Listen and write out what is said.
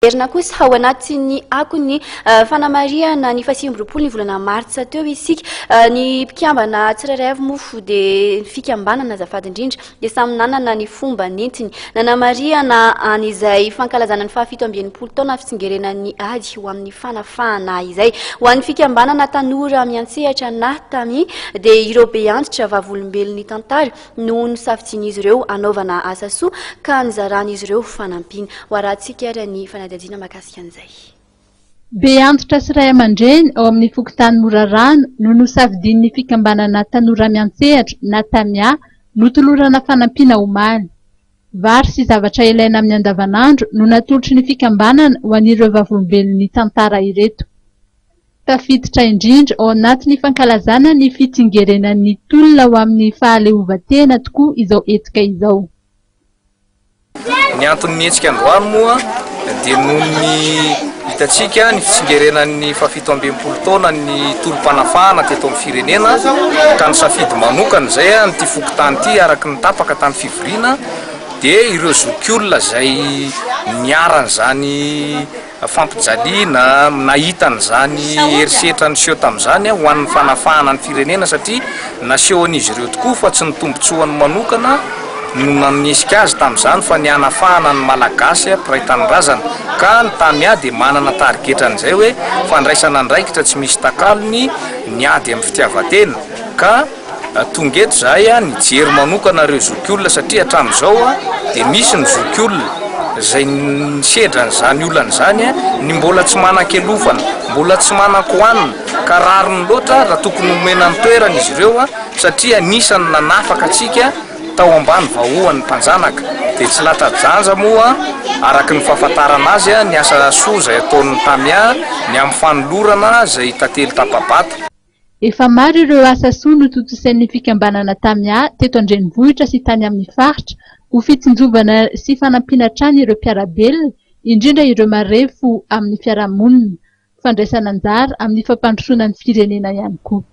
Miverina kosa ao anatin'ny akon'ny fanamarihana ny fahasivy amby 20 ny volana martsa teo isika. Ny mpikambana tsirairay avy moa dia ny fikambanana azafady indrindra dia samy nanana ny fomba nentiny nanamarihana an'izay fankalazana ny faha-67 taona fitsingerenan'ny ady ho amin'ny fanafahana izay. Ho an'ny fikambanana tanora miantsehatra na TAMI dia ireo be antitra vavolombelon'ny tantara no nosafidian'izy ireo hanaovana asa soa ka nizaran'izy ireo fanampiana. Ho arahantsika ary ny fanadihadiana mahakasika an'izay. Be antitra sy ray aman-dreny ao amin'ny fokontany Morarano no nosafidian'ny fikambanana Tanora Miantsehatra na Tamia notolorana fanampiana omaly. Vary sy zavatra ilaina amin'ny andavanandro no natolotry ny fikambanana ho an'ireo vavolombelon'ny tantara ireto. Tafiditra indrindra ao anatin'ny fankalazana ny fitsingerenan'ny tolona ho amin'ny fahaleovantena tokoa izao hetsika izao. Ny anton'ny hetsika androany moa dia noho ny hitantsika ny fitsingerenan'ny faha-67 taona ny tolom-panafahana teto amin'ny firenena ka nisafidy manokana izay an'ity fokontany ity araka ny tapaka tamin'ny fivoriana dia ireo zokiolona izay niharan'izany fampijaliana, nahita an'izany herisetra niseho tamin'izany ho an'ny fanafahana ny firenena satria nasehon'izy ireo tokoa fa tsy ny tombontsoany manokana no nanesika azy tamin'izany fa ny hanafahana ny Malagasy mpiray tanindrazana ka ny Tamia dia manana tarigetra an'izay hoe fandraisana andraikitra tsy misy takalony ny ady amin'ny fitiavan-tena ka Tonga eto izahay nijery manokana ireo zokiolona satria hatramin'izao dia misy ny zokiolona izay nisedra an'izany olana izany, ny mbola tsy manan-kelofana, mbola tsy manan-kohanina ka rariny loatra raha tokony homena ny toerana izy ireo satria anisan'ny nanafaka antsika tao ambany vahoan'ny mpanjanaka dia tsy latsa-danja moa araka ny fahafantarana azy ny asa soa izay ataon'ny Tamia ny amin'ny fanolorana izay tantely tapa-bato. Efa maro ireo asa soa notontosain'ny fikambanana Tamia teto an-drenivohitra sy tany amin'ny faritra ho fitsinjovana sy fanampiana hatrany ireo mpiara-belona, indrindra ireo marefo amin'ny fiarahamonina, fandraisana anjara amin'ny fampandrosoana ny firenena ihany koa.